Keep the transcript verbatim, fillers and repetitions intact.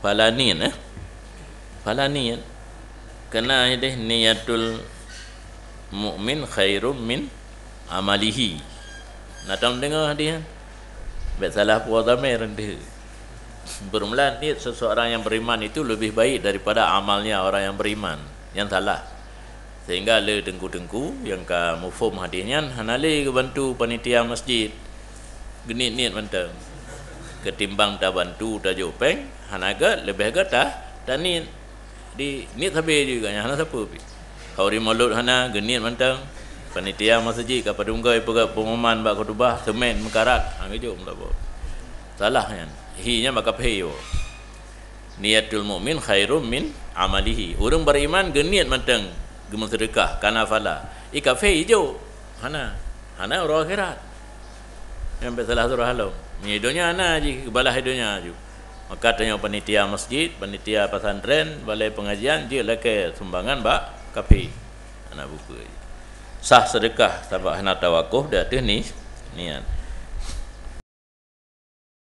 Pala niet, eh? Pala niet. Kena ideh niyatul mukmin khairum min amalihi. Na tom deungoe hadis nyan? Bèk salah puwoe dhamir deuh. Bermula niet seseorang yang beriman itu lebih baik daripada amalnya orang yang beriman yang salah. Sehingga le teungku-teungku nyang ka muphom hadis nyan hana le geubantu panitia masjid. Geuniet-niet mantong. Ketimbang tabantu tajok péng, hana gèt, leubeh gèt ta, taniet. Di niet sabe juga nyan hana sapeue pi. Khauri mulod hana, geuniet mantong. Panitia masjid ka padum goe peugah pengumuman bak khutbah, seumén meukarat, hana geujok meulabot. Salah nyan. Hi nyan bak kafé yo. Niyatul mukmin khairum min amalihi. Ureueng beriman geuniet mantong geumeuseudeukah, kana fala. I kafé ijok. Hana. Hana uroe akhirat. Nyang bèk salah surah lom. Meunyoe donya na jih, geubalah donya ju. Maka tanyoe panitia masjid, panitia pesantren, balai pengajian, jeuet lakèe sumbangan bak kafé. Hana buku. Sah seudeukah sabab hana tawakuf di ateueh ni, niat.